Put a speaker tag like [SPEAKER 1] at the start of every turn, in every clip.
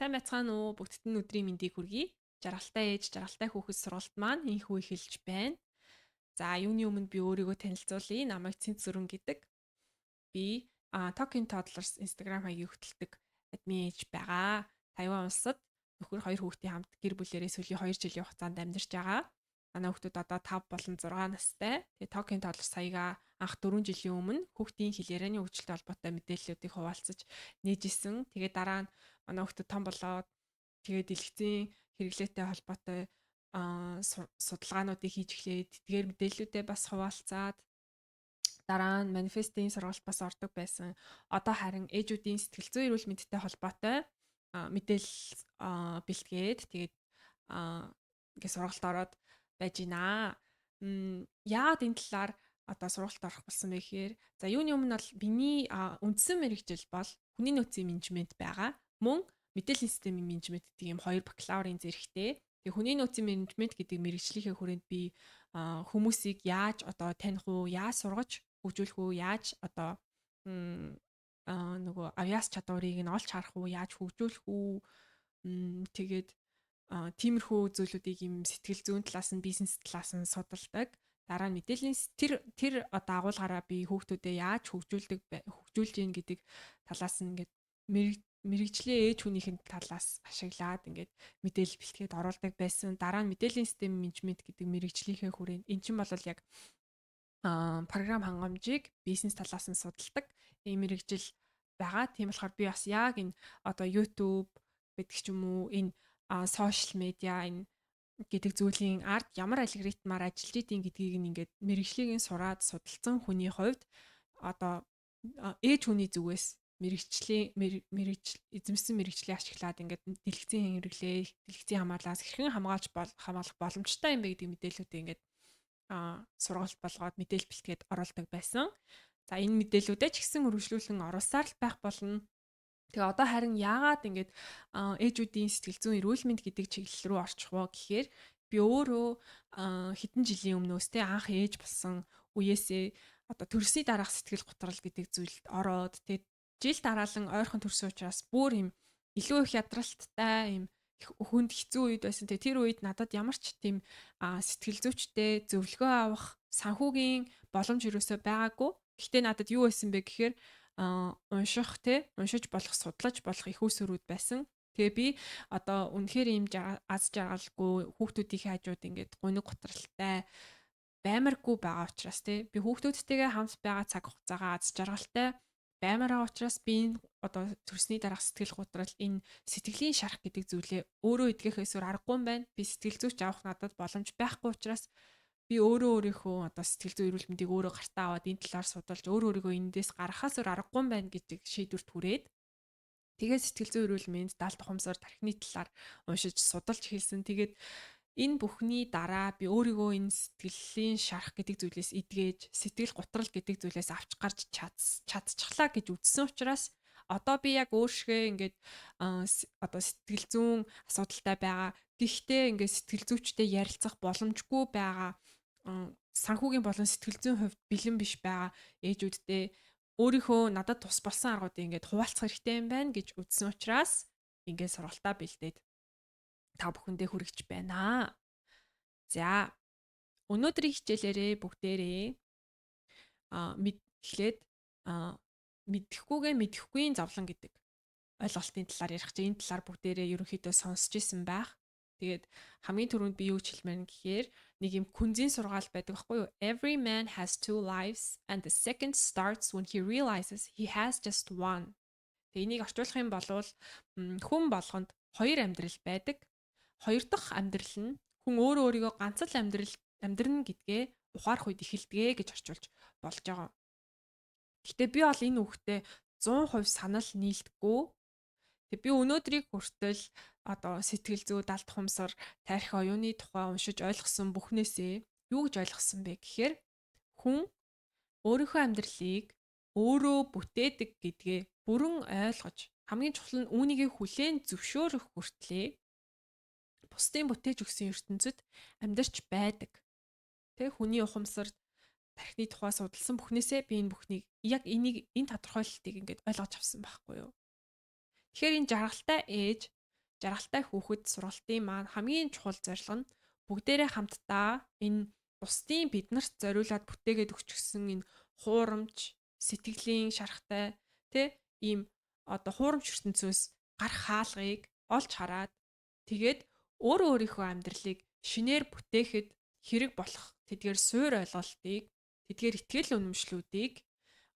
[SPEAKER 1] Сайн байцгаана уу? Бүгдд нь өдрийн мэндийг хүргэе. Жаргалтай ээж, жаргалтай хүүхэд сургалт маань инхүү эхэлж байна. За, юуны өмнө би өөрийгөө танилцуулъя. Намайг Цэнт Зүрэн гэдэг. Би Talking Toddlers Instagram хаягийг хөтэлдэг админ ээж байгаа. Тайван улсад нөхөр, хоёр хүүхдийн хамт гэр бүлээрээ сүүлийн 2 жилийн хугацаанд амьдарч байгаа. Манай хүүхдүүд одоо 5 болон 6 настай. Тэгээ Talking Toddlers хаягаа анх 4 жилийн өмнө хүүхдийн хэл ярианы хөгжилтэй холбоотой мэдээллүүдийг хуваалцаж нээж исэн. Тэгээ дараа нь манай хүүхдүүд том болоод, тэгээд дэлгэцийн хэрэглээтэй холбоотой судалгаануудыг хийж эхлээд, тэдгээр мэдээллүүдээ бас хуваалцаад, дараа нь манифестийн сургалт бас ордог байсан. Одоо харин ээжүүдийн сэтгэл зүйн эрүүл мэндтэй холбоотой мэдээлэл бэлтгээд, тэгээд ингээ сургалт ороод байж гинэ. Яагаад энэ талаар одоо сургалт орох болсон бэ гэхээр, за, юуны өмнө бол миний үндсэн мэргэжил бол хүний нөөцийн менежмент байгаа. Мөн мэдээллийн системийн менежмент гэдэг ийм хоёр бакалаврын зэрэгтэй. Тэгээ хүний нөөцийн менежмент гэдэг мэргэжлийнхээ хүрээнд би хүмүүсийг яаж одоо таних уу, яаж сургаж хөгжүүлэх үү, яаж одоо нөгөө авьяас чадварыг нь олж харах уу, яаж хөгжүүлэх үү, тэгээд тиймэрхүү зүйлүүдийг юм сэтгэл зүйн талаас нь, бизнес талаас нь судалдаг. Дараа нь мэдээллийн тэр тэр одоо агуулгаараа би хүүхдүүдэд яаж хөгжүүлдэг, хөгжүүлж гин гэдэг талаас нь ингээд мэргэжлийн ээж хүнийхэн талаас ашиглаад ингээд мэдээлэл бэлтгээд оруулдаг байсан. Дараа нь мэдээллийн систем менежмент гэдэг мэргэжлийнхээ хүрээнд эн чинь бол яг програм хангамжийг бизнес талаас нь судалдаг ийм мэргэжил байгаа. Тийм болохоор би бас яг энэ одоо YouTube гэдэг ч юм уу, энэ social media энэ гэдэг зүйлийн ард ямар алгоритмаар ажиллаж идэв гэдгийг нь ингээд мэргэжлийг нь сураад судалсан хүний хувьд одоо ээж хүний зүгээс мэргэжлийн мэргэжил эзэмсэн мэргэжлийг ашиглаад ингээд дэлгэцийн хэрэглээ, дэлгэцийн хамгаалаас хэрхэн хамгаалж бол хамгаалах боломжтой юм бэ гэдэг мэдээллүүдийг ингээд сургалт болгоод мэдээлэл бэлтгээд оруулдаг байсан. За, энэ мэдээллүүдээ ч гэсэн үргэлжлүүлэн оруулсаар л байх болно. Тэгээ одоо харин яагаад ингээд ээжүүдийн сэтгэл зүйн эрүүл мэнд гэдэг чиглэл рүү орчих вэ гэхээр би өөрөө хэдэн жилийн өмнөөс те анх ээж болсон үеэсээ одоо төрсний дараах сэтгэл гутрал гэдэг зүйлд ороод, тэгээд жил дараалан ойрхон төрсөн учраас бүр юм илүү их ядралттай, юм хүнд хэцүү үед байсан. Тэгээ тэр үед надад ямар ч тийм сэтгэл зүйчтэй зөвлөгөө авах санхүүгийн боломж ерөөсөө байгаагүй. Гэхдээ надад юу байсан бэ гэхээр унших те, уншиж болох, судлаж болох их усрүүд байсан. Тэгээ би одоо үнэхээр ийм аз жаргалгүй, хүүхдүүдийнхээ хажууд ингээд гуниг гутралтай баймаргүй байгаа учраас те, би хүүхдүүдтэйгээ хамт байгаа цаг хугацаагаа аз жаргалтай баймаар байгаа учраас би энэ одоо төрсний дараах сэтгэл гутрал, энэ сэтгэлийн шарах гэдэг зүйлээ өөрөө эдгэхээс өөр аргагүй юм байна. Би сэтгэл зүйч авах надад боломж байхгүй учраас би өөрөө өөрийнхөө одоо сэтгэл зүйн эрүүл мэндийг өөрөө гартаа аваад, энэ талаар судалж, өөрөө өөрийгөө эндээс гаргахаас өөр аргагүй юм байна гэдэг шийдвэрт хүрээд, тэгээд сэтгэл зүйн эрүүл мэнд, далд ухамсар, тархины талаар уншиж, судалж эхэлсэн. Тэгээд энэ бүхний дараа би өөрийгөө энэ сэтгэлийн шарах гэдэг зүйлээс эдгэж, сэтгэл гутрал гэдэг зүйлээс авч гарч чадчихлаа гэж үзсэн учраас одоо би яг өөршгөө ингээд одоо сэтгэл зүйн асуудалтай байгаа. Гэхдээ ингээд сэтгэл зүйчтэй ярилцах боломжгүй байгаа, санхүүгийн болон сэтгэл зүйн хувьд бэлэн биш байгаа ээжүүдтэй өөрийнхөө надад тус болсон аргуудыг ингээд хуваалцах хэрэгтэй юм байна гэж үзсэн учраас ингээд сургалтаа бэлдээд та бүхэндээ хүргэж байна. За, өнөөдрийн хичээлээрээ бүгдээрээ мэд эхлээд мэдэхгүйгээ мэдэхгүйн зовлон гэдэг ойлголтын талаар ярих чинь энэ талаар бүгдээрээ ерөнхийдөө сонсч ирсэн байх. Тэгээд хамгийн түрүүнд би юу ч хэлмээр гэхээр нэг юм күнзийн сургаал байдаг байхгүй юу? "Every man has two lives and the second starts when he realizes he has just one." Тэгээ энийг орчуулах юм бол хүн болгонд хоёр амьдрал байдаг. Хоёр дахь амьдрал нь хүн өөрөө өөрийгөө ганц л амьдрал амьдрна гэдгээ ухаарах үед эхэлдэг гэж орчуулж болж байгаа. Гэтэ би бол энэ үгтэй 100% санал нийлдэггүй. Тэг би өнөөдрийг хүртэл одоо сэтгэл зүй, далд ухамсар, тархи, оюуны тухай уншиж ойлгосон бүхнээсээ юу гэж ойлгосон бэ гэхээр хүн өөрийнхөө амьдралыг өөрөө бүтээдэг гэдгээ бүрэн ойлгож, хамгийн чухал нь үүнийгээ хүлээн зөвшөөрөх хүртлээ бусдын бүтээж өгсөн ертөнцид амьдарч байдаг. Тэ, хүний ухамсар, тархины тухай судалсан бүхнээсээ би энэ бүхнийг яг энийг, энэ тодорхойлолтыг ингээд ойлгож авсан байхгүй юу. Тэгэхээр энэ жаргалтай ээж Жаргалтай хүүхэд сургалтын маань хамгийн чухал зорилго нь бүгдээрээ хамтдаа энэ бусдын биднэрт зориулаад бүтээгээд өгчихсөн энэ хуурамч, сэтгэлийн шарахтай тэ ийм одоо хуурамч ертөнцөөс гарах хаалгыг олж хараад тэгээд өөрөө өөрийнхөө амьдралыг шинээр бүтээхэд хэрэг болох тэдгээр суур ойлголтыг, тэдгээр итгэл үнэмшлүүдийг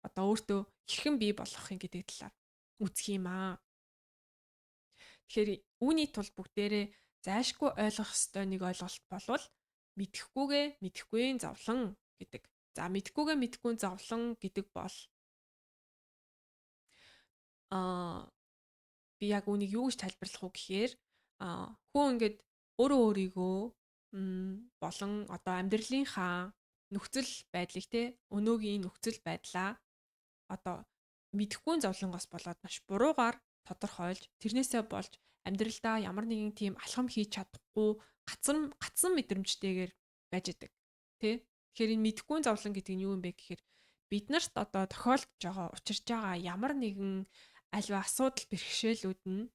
[SPEAKER 1] одоо өөртөө хэрхэн бий болгох юм гэдэг талаар үзэх юм аа. Тэгэхээр үүний тулд бүгдээрээ зайлшгүй ойлгох ёстой нэг ойлголт болвол мэдэхгүйгээ мэдэхгүйн зовлон гэдэг. За мэдэхгүйгээ мэдэхгүйн зовлон гэдэг бол би яг үүнийг юу гэж тайлбарлах вэ гэхээр хүн ингээд өөрөө өөрийгөө болон одоо амьдралынхаа нөхцөл байдлыг те өнөөгийн нөхцөл байдлаа одоо мэдэхгүй зовлонгоос болоод маш буруугаар тодорхойлж тэрнээсээ болж амьдралдаа ямар нэгэн тийм алхам хийж чадахгүй гацсан мэдрэмжтэйгээр байж идэг. Тэ? Тэгэхээр энэ мэдэхгүй зовлон гэдэг нь юу юм бэ гэхээр бид нарт одоо тохиолдож байгаа, учирч байгаа ямар нэгэн альва асуудал бэрхшээлүүд нь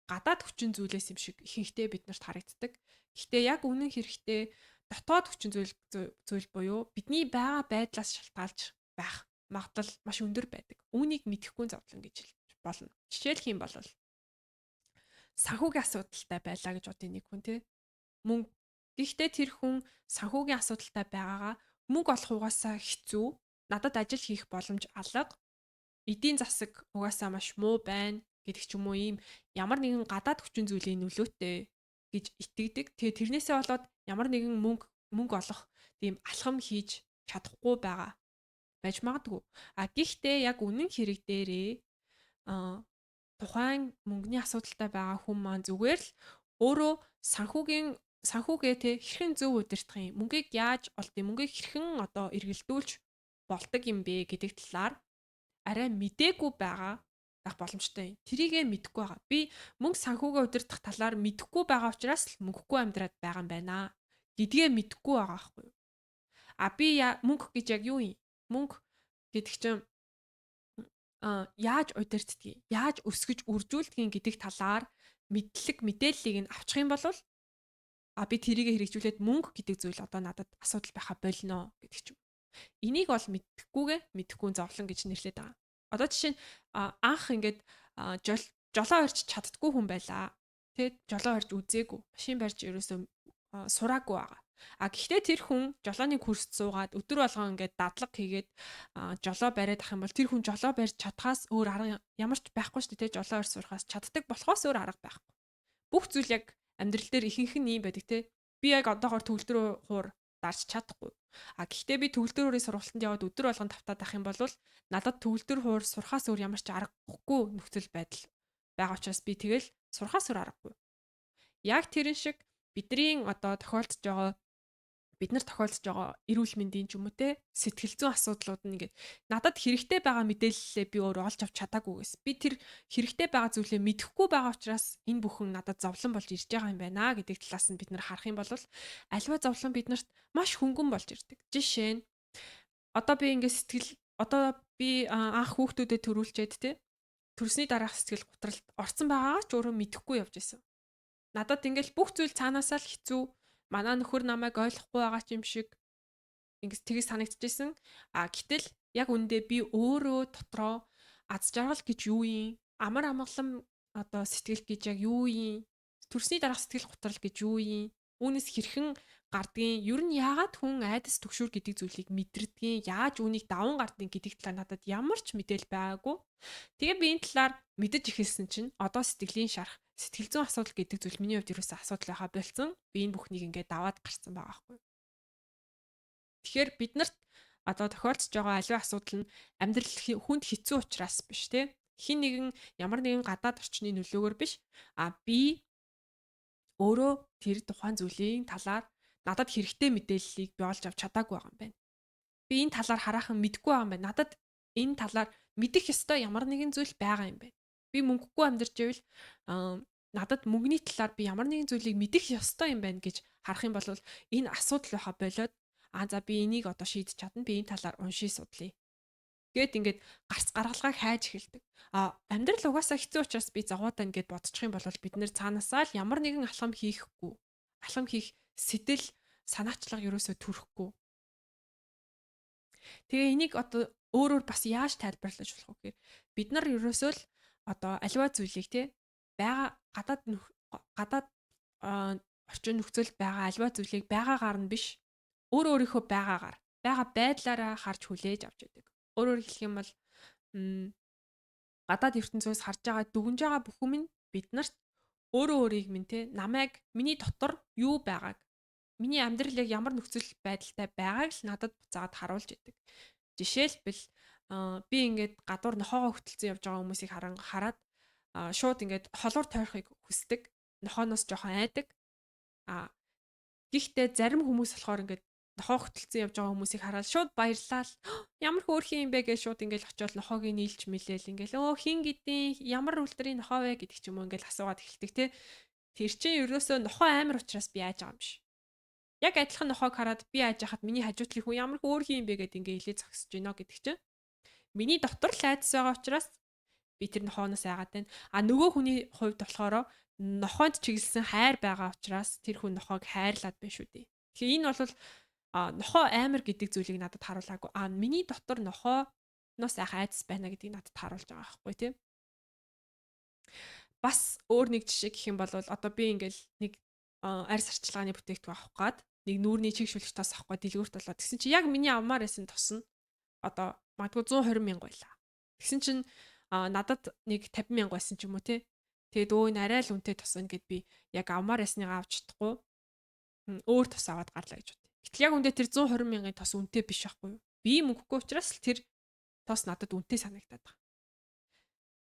[SPEAKER 1] гадаад хүчин зүйлээс юм шиг ихэнхдээ бид нарт харагддаг. Гэхдээ яг үнэн хэрэгтээ дотоод хүчин зүйл буюу бидний байгаа байдлаас шалтгаалж байх магадлал маш өндөр байдаг. Үүнийг мэдэхгүй зовлон гэж хэлж болно. Жишээлх юм бол санхүүгийн асуудалтай байлаа гэж бодъё нэг хүн тий. Мөнгө гэхдээ тэр хүн санхүүгийн асуудалтай байгаагаа мөнгө олох угаасаа хэцүү. Надад ажил хийх боломж алга. Эдийн засаг угаасаа маш муу байна гэдэг ч юм уу ийм ямар нэгэн гадаад хүчин зүйлийн нөлөөтэй гэж итгэдэг. Тэгээ тэрнээсээ болоод ямар нэгэн мөнгө олох тийм алхам хийж чадахгүй байгаа байж магадгүй. А гэхдээ яг үнэн хэрэг дээрээ тухайн мөнгөний асуудалтай байгаа хүн маань зүгээр л өөрөө санхүүгээ те хэрхэн зөв удирдах юм, мөнгийг яаж олд юм, мөнгийг хэрхэн одоо эргэлдүүлж болдог юм бэ гэдэг талаар арай мдээгүй байгаа байх боломжтой юм. Тэрийгэ мэдэхгүй байгаа. Би мөнгө санхүүгээ удирдах талаар мэдэхгүй байгаа учраас л мөнгөгүй амьдраад байгаа юм байна гэдгээ мэдэхгүй байгаа байхгүй юу? А би мөнгө гэж яг юу юм? Мөнгө гэдэг чинь яаж удирддгийг, яаж өсгөж үржүүлдгийг гэдэг талаар мэдлэг мэдээллийг нь авчих юм бол би тэрийг хэрэгжүүлээд мөнгө гэдэг зүйл одоо надад асуудал байха болно гэдэг ч юм. Энийг бол мэдэхгүйгээ мэдэхгүй зовлон гэж нэрлэдэг байгаа. Одоо жишээ нь анх ингээд жолоо барьж чаддгүй хүн байлаа. Тэ жолоо барьж үзээгүй. Машин барьж ерөөсөө сураагүй байгаа. А гэхдээ тэр хүн жолооны курст суугаад өдөр болгон ингээд дадлага хийгээд жолоо бариад ах юм бол тэр хүн жолоо барьж чадхаас өөр арга ямар ч байхгүй шүү дээ. Жолоо барьж сурахаас чаддаг болохоос өөр арга байхгүй. Бүх зүйл яг амьдрал дээр ихэнх нь ийм байдаг те. Би яг одоогоор төгөлдөр хуур дарж чадахгүй. А гэхдээ би төгөлдөр хуурын сургалтанд яваад өдөр болгон тавтаад ах юм бол надад төгөлдөр хуур сурахаас өөр ямар ч аргагүй нөхцөл байдал байгаа учраас би тэгэл сурахаас өөр аргагүй. Яг тэрэн шиг бидний одоо тохиолдож байгаа бид нар тохиолдож байгаа эрүүл мэндийн ч юм уу те сэтгэл зүйн асуудлууд нь ингээд надад хэрэгтэй байгаа мэдээллээ би өөрөө олж авч чадаагүйгээс би тэр хэрэгтэй байгаа зүйлээ мэдэхгүй байгаа учраас энэ бүхэн надад зовлон болж ирж байгаа юм байна гэдэг талаас нь бид нар харах юм бол альва зовлон биднэрт маш хөнгөн болж ирдэг. Жишээ нь одоо би ингээд сэтгэл одоо би анх хүүхдүүдэд төрүүлчихэд те төрсний дараах сэтгэл готролд орцсон байгаагаа ч өөрөө мэдэхгүй явж исэн. Надад ингээд бүх зүйл цаанаасаа л хэцүү манай нөхөр намайг ойлгохгүй байгаа ч юм шиг ингэж тгий санагдчихсэн. А гэтэл яг үндэ би өөрөө дотроо аз жаргал гэж юу юм? Амар амгалан одоо сэтгэл гэж яг юу юм? Төрсний дараах сэтгэл готрол гэж юу юм? Үүнээс хэрхэн гардгийн? Ер нь яагаад хүн айдас түгшүүр гэдэг зүйлийг мэдэрдгийг, яаж үүнийг даван гардгийг гэдэг талаар надад ямар ч мэдээл байгаагүй. Тэгээ би энэ талаар мэдэж эхэлсэн чинь одоо сэтгэлийн шарах, сэтгэл зүйн асуудал гэдэг зүйл миний хувьд ерөөсөө асуудал байхаа болцсон. Би энэ бүхнийг ингээд даваад гарсан байгаа байхгүй. Тэгэхээр бид нарт одоо тохиолдож байгаа аливаа асуудал нь амьдрал хүнд хэцүү учраас биш те. Хин нэгэн ямар нэгэн гадаад орчны нөлөөгөөр биш. А би өөрөө тэр тухайн зүйлийн талаар надад хэрэгтэй мэдээллийг би олж авч чадаагүй байгаа юм байна. Би энэ талаар хараахан мэдэхгүй байгаа юм байна. Надад энэ талаар мэдэх ёстой ямар нэгэн зүйл байгаа юм байна. Би мөнгөгүй амьдарч ивэл надад мөнгөний талаар би ямар нэгэн зүйлийг мэдэх ёстой юм байна гэж харах юм бол энэ асуудал байха болоод а за би энийг одоо шийдэж чадна. Би энэ талаар унший судлаа. Гэт ингээд гарц гаргалгааг хайж эхэлдэг. А амьдрал угаасаа хэцүү учраас би зовоод байна гэд бодчих юм бол бид нэр цаанаасаа л ямар нэгэн алхам хийхгүй. Алхам хийх сэтэл санаачлага ерөөсөө төрөхгүй. Тэгээ энийг одоо өөрөөр бас яаж тайлбарлаж болох вэ гэхээр бид нар ерөөсөө л одоо аливаа зүйлийг те байгаа гадаад орчин нөхцөлд байгаа аливаа зүйлийг байгаагаар нь биш, өөрөө өөрийнхөө байгаагаар, байгаа байдлаараа харж хүлээж авч яадаг. Өөрөөр хэлэх юм бол гадаад ертөнцөөс харж байгаа, дүгнж байгаа бүх юм нь биднэрт өөрөө өөрийг минь те намайг, миний дотор юу байгааг, миний амьдрал яг ямар нөхцөл байдалтай байгааг л надад буцаагаад харуулж идэг. Жишээлбэл, би ингээд гадуур нохоогоо хөтөлсөн явж байгаа хүмүүсийг хараад шууд ингээд холуур тойрохыг хүсдэг. Нохооноос жоохон айдаг. А гэхдээ зарим хүмүүс болохоор ингээд нохоо хөтөлсөн явж байгаа хүмүүсийг хараад шууд баярлал, ямар хөөрхөн юм бэ гэж шууд ингээд очиод нохоог нийлж мэлээл ингээд өө хин гэдیں ямар үлдрийн нохоо вэ гэдэг ч юм уу ингээд асуугаад эхэлдэг те. Тэр чинь ерөөсөө нохоо амар учраас би айж байгаа юм биш. Яг адилхан нохоог хараад би айж хахад миний хажуутлын хүн ямар хөөрхөн юм бэ гэд ингээ илээ зогсож гинэ гэдэг чинь миний дотор л айдас байгаа учраас би тэр нохооноос айгаад байна. А нөгөө хүний хувьд болохоор нохоонд чиглэсэн хайр байгаа учраас тэр хүн нохоог хайрлаад байна шүү дээ. Тэгэхээр энэ бол нохоо амар гэдэг зүйлийг надад харуулаагүй. А миний дотор нохооноос айх айдас байна гэдгийг надад харуулж байгаа байхгүй тийм. Бас өөр нэг жишээ гэх юм бол одоо би ингээл нэг арьс арчилгааны бүтээгдэхүүн авах гад нэг нүүрний чиг шүлэг тос авах гад дэлгүүрт болоод тэгсэн чи яг миний авмаар байсан тос нь одоо магадгүй 120 мянга байлаа. Тэгсэн чинь надад нэг 50 мянга байсан ч юм уу те. Тэгээд өө энэ арай л үнэтэй тос байна гэд би яг авмаар байсныгаа авч чадахгүй өөр тос аваад гарлаа гэж бод. Гэтэл яг үндэ тэр 120 мянган тос үнэтэй биш байхгүй юу? Би мөнгөгүй учраас л тэр тос надад үнэтэй санагдаад байгаа.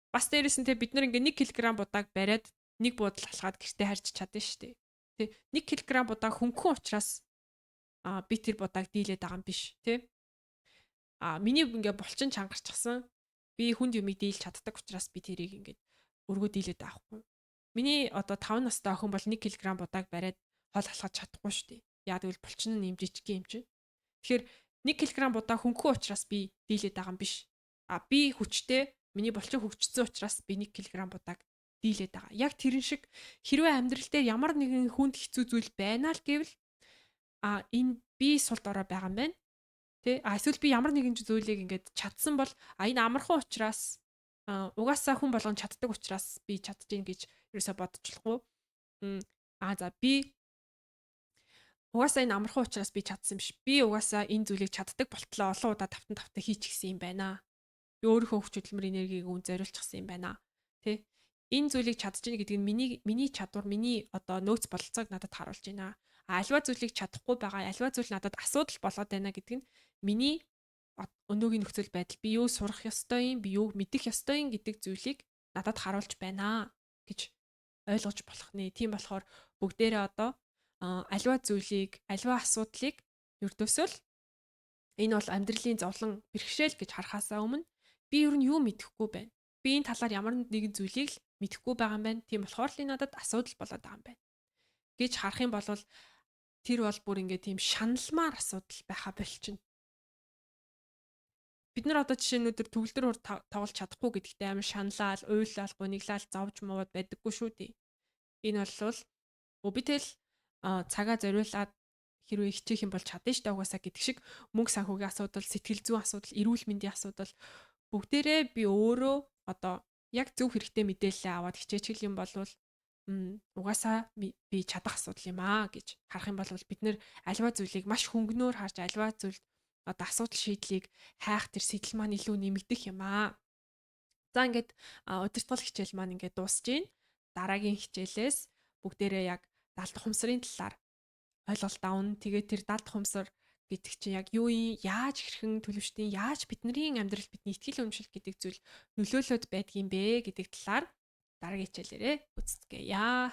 [SPEAKER 1] Бас дээрэс нь те бид нар ингээ 1 кг будааг бариад нэг буудал алхаад гэртээ харж чадна шүү дээ. Тэ 1 кг будаа хөнгөн учраас би тэр будааг дийлээд байгаа юм биш тэ. А миний ингээ булчин чангарчихсан. Би хүнд юмыг дийлж чаддаг учраас би тэрийг ингээд өргөө дийлээд байгаа хгүй. Миний одоо 5 настай охин бол 1 кг будааг бариад хол алхаж чадахгүй шүү дээ. Яг гэвэл булчин нь юм жижиг юм чинь. Тэгэхээр 1 кг будаа хөнгөн учраас би дийлээд байгаа юм биш. А би хүчтэй, миний булчин хөгжсөн учраас би 1 кг будааг дийлээд байгаа. Яг тэрэн шиг хэрвээ амьдрал дээр ямар нэгэн хүнд хэцүү зүйл байна л гэвэл а энэ би сул дорой байгаа юм байна. Тэ? А эсвэл би ямар нэгэн зүйлийг ингээд чадсан бол а энэ амархан учраас, угаасаа хүн болгон чаддаг учраас би чадчихээн гэж ерөөсө бодчихлохгүй. А за би угаасаа энэ амархан учраас би чадсан биш. Би угаасаа энэ зүйлийг чаддаг болтлоо олон удаа тавтан тавтан хийчихсэн юм байна. Би өөрийнхөө хүч хөдөлмөр энергийг үн зориулчихсан юм байна. Тэ? Энэ зүйлийг чадчихна гэдэг нь миний чадвар, миний одоо нөөц бололцоог надад харуулж байна. А альва зүйлийг чадахгүй байгаа, альва зүйл надад асуудал болоод байна гэдэг нь миний өнөөгийн нөхцөл байдал, би юу сурах ёстой юм, би юу мэдэх ёстой юм гэдэг зүйлийг надад харуулж байна гэж ойлгож болох нэ. Тийм болохоор бүгдээрээ одоо альва зүйлийг, альва асуудлыг ердөөсөө л энэ бол амьдралын зовлон бэрхшээл гэж харахаасаа өмнө би ер нь юу мэдэхгүй байна. Би энэ талаар ямар нэгэн зүйлийг л мэдэхгүй байгаа юм байна. Тийм болохоор л энэ надад асуудал болоод байгаа юм байна гэж харах юм бол тэр бол бүр ингээ тийм шаналмаар асуудал байха болчихно. Бид нар одоо жишээ нь өдөр төгөлдөр хур тоглож чадахгүй гэдэгтээ амар шаналал, уйлал, гуниглал, зовж мууад байдаггүй шүү дээ. Энэ бол би тэл цагаа зориулаад хэрвээ хичээх юм бол чадна шүү дээ угаасаа гэдэг шиг мөнгө санхүүгийн асуудал, сэтгэл зүйн асуудал, эрүүл мэндийн асуудал бүгдээрээ би өөрөө одоо яг зөв хэрэгтэй мэдээлэл аваад хичээчих юм бол угаасаа би чадах асуудал юм аа гэж харах юм бол бид нэр альва зүйлийг маш хөнгөнөөр харж альва зүйлд одоо асуудал шийдлийг хайх тэр сэтэл маань илүү нэмэгдэх юм аа. За ингээд удирдгал хичээл маань ингээд дуусж байна. Дараагийн хичээлээс бүгдээрээ яг далд ухамсарын талаар ойлголт авна. Тэгээд тэр далд ухамсар гэдэг чинь яг юу юм, яаж хэрхэн төлөвшдийн, яаж бидний амьдрал, бидний итгэл үнэмшил гэдэг зүйл нөлөөлөд байдгийм бэ гэдэг талаар дараагийн хичээлээрээ үздэгээе.